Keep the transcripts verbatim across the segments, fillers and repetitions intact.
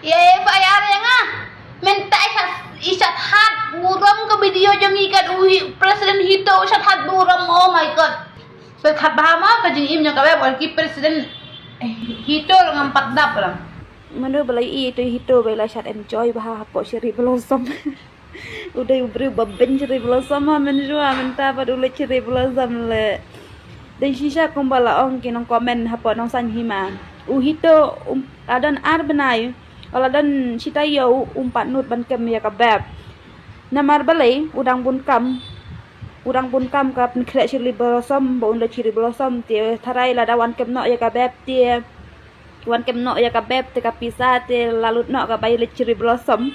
Ïa F I R ïa nga. Mynta i shat, i shat hat burom ka video jong i kat u hi, President Hito shat hat burom, oh my God. Pyrkhat bha ma ka jingim jong ka web, wan ki President Hito ngam pat dap lang. Mano ba la i to Hito ba la shat enjoy bha hapoh Cherry Blossom. U dei u briew ba beiñ Cherry Blossom ha mynshuwa, mynta pat u leit Cherry Blossom le. Dei shisha kumba la ong ki nong comment hapoh Nongsaiñ Hima. U Hito um, la don ar bnai, la don shi taïew um pat nud ban kem ïa ka beb. Namar balei u dang bun kam. U dang bun kam ka pynkhreh Cherry Blossom ba un leit Cherry Blossom te tharai lada wan kem noh ïa ka beb te. Wan kem noh ïa ka beb te ka pisa te la lut noh ka bai leit Cherry Blossom.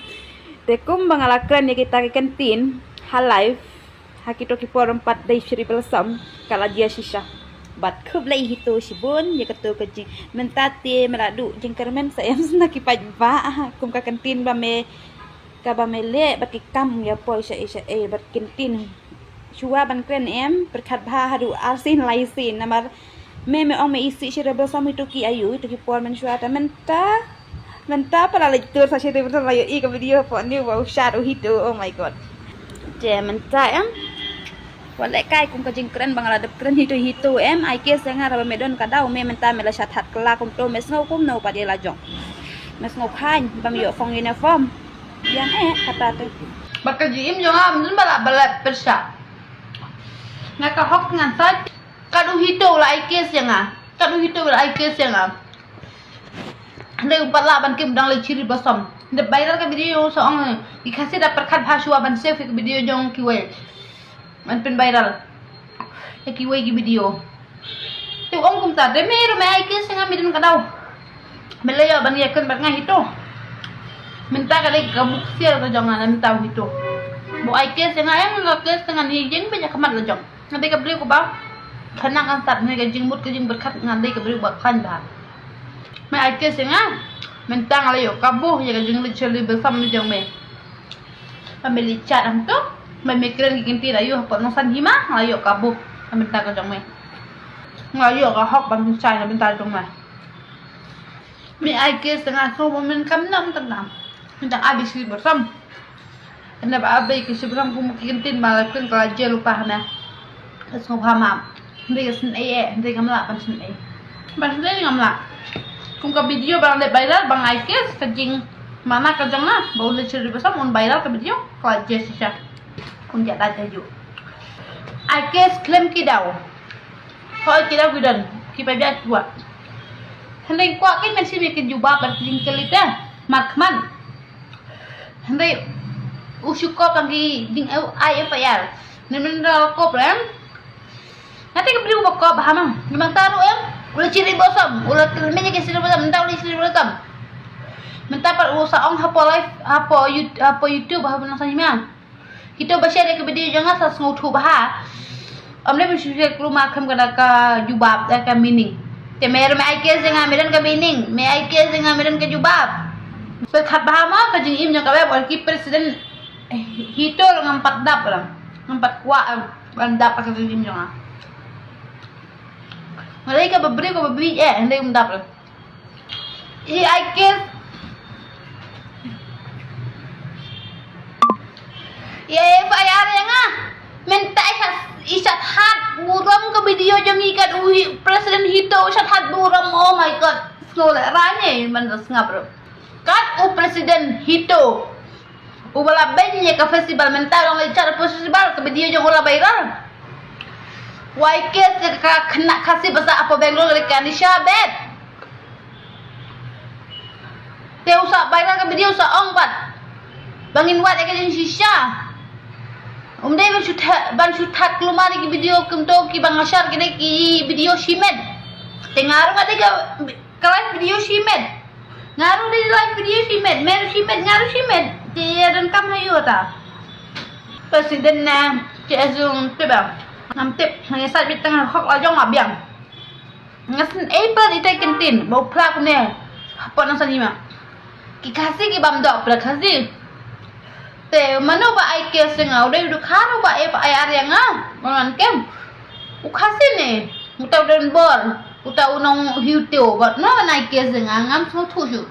Te kumba nga la kren ïa kita ki ktien ha live ha kito ki por em pat dei Cherry Blossom ka la jia shisha. Bad khublei Hito shibun ïa kato ka jing, mynta te me la duh jingkyrmen sa em sna ki paidbah kum ka ktien ba me, kaba me leh bad ki kam ïa poi sha ei sha ei bad ki ktien. Shuwa ban kren em pyrkhat bha haduh arsien laisien namar me, me ong me isih Cherry Blossom ito ki ayu, ito ki por mynshuwa, te mynta, mynta pat la leit tur sa Cherry Blossom la ïohi ka video hapoh ni, wow, shat u Hito, oh my God. Te mynta em, wat leh kai kum ka jingkren ba nga la dep kren Hito Hito em, ai ke se nga ra ba me don ka daw, me mynta me la shat hat kylla kumto, me sngew kumno pat ïa la jong. Me sngew khlaiñ ba me ïoh phong uniform. Ïa eh kata te. Ba ka jingim jong nga mynta ba la, ba la pyrshah. Nga ka hok ngan sait. Kat u Hito la ai case ïa nga. Kat u Hito la ai case ïa nga. Hynrei um pat lah ban kem, dang leit Cherry Blossom. Dep viral ka video sa ong, ki Khasi da pyrkhat bha shuwa ban save ka video jong kiwei. Ban pynviral ïa kiwei ki video. Te u ong kumta, te me ruh me ai case ïa nga, me don ka daw. Me la ïoh ban ïakren bad nga Hito. Mynta ka dei ka buk sial ka jong nga na mynta u Hito. Ba u ai case ïa nga, em, la case ïa nga, ni jing ba ïa ka mat la jong. Nga dei ka briew kaba khynnah khynsat, ne ka jingmut ka jingpyrkhat, nga dei ka briew ba khlaiñ bha. Me ai case ïa nga, mynta nga la ïoh kabu ïa ka jingleit Cherry Blossom jong me. Ba me leit chat hangto, ba me kren ki ktien ayu hapoh Nongsaiñ Hima, nga la ïoh kabu na bynta ka jong me. Nga la ïoh ka hok ban pynshai na bynta jong me. Me ai case ïa nga, sngew ba men kam nam tam nam. Mynta ai beit Cherry Blossom. Ynda ba ai beit ka Cherry Blossom kum ki ktien ba la kren ka la jia lypa hana. Ka sngew bha ma. Hynrei ka sngewsih eh, hynrei ngam lah ban sngewsih. Ban sngewsih ngam lah. Kum ka video ba la dep viral, ba nga ai case, ka jingmana ka jong nga ba un leit Cherry Blossom un viral ka video, ka la jia shisha. Un jia da jia ju. Ai case khlem ki daw. Hooid ki daw ki don, ki paidbah ki kwah. Hynrei kwah kein ban shim ïa ki jubab bad ki jingkylli te markhmat. Hynrei u shu kop tang ki jing, eh, ai F I R. Hynrei mynta la kop re em. Nga te ka briew ba kop ha ma. Ngi mynta ruh em. U la Cherry Blossom, u la kyrmen ïa ki Cherry Blossom, mynta u la Cherry Blossom. Mynta pat u sa ong hapoh live, hapoh You-, hapoh YouTube, hapoh Nongsaiñ Hima. Kito ba share ïa ka video jong nga sa sngewthuh bha. Ym dei ban shu share kluma khlem ka da ka jubab, da ka meaning. Te me ruh me ai case ïa nga, me don ka meaning, me ai case ïa nga, me don ka jubab. Pyrkhat bha ma ka jingim jong ka web, wan ki President Hito ngam pat dap lang. Ngam pat kwah, eh, ban dap ka jingim jong nga. Nga dei kaba briew kaba bieit eh, hynrei um dap lang. I ai case. I ai F I R ïa nga. Mynta i shat, i shat hat burom ka video jong i kat u hi, President Hito shat hat burom. Oh my God. Sngew lehrain ïa i man da sngap ruh. Kat u President Hito. Uba la beiñ ïa ka festival, mynta u dang leit chat hapoh festival, ka video jong u la viral. Wai case ïa ka khynnah Khasi ba sah hapoh Bangalore, ka dei ka Nisha Bed. Te u sa viral ka video, u sa ong pat ba ngin wad ïa ka jingshisha. Um dei ban shu tha-, ban shu thad klumar ïa ki video kumto kiba nga share, ki dei ki video shimet. Te nga ruh nga dei ka, ka live video shimet. Nga ruh dei live video shimet, me ruh shimet, nga ruh shimet. Te ïa donkam ha ïoh ta. President na K S U ngam tip ba. Ngam tip, nga ïa sait beit tang hok la jong ma biang. Nga sngewthuh ita i ktien ba u phla kumne hapoh Nongsaiñ Hima. Ki Khasi ki bym doh phla Khasi. Te mano ba ai case ïa nga, u dei u dukhan uba F I R ïa nga, ba ngan kem. U Khasi ne, uta u don bor, uta u nong hiu teo, bad no ban ai case ïa nga, ngam sngewthuh shuh.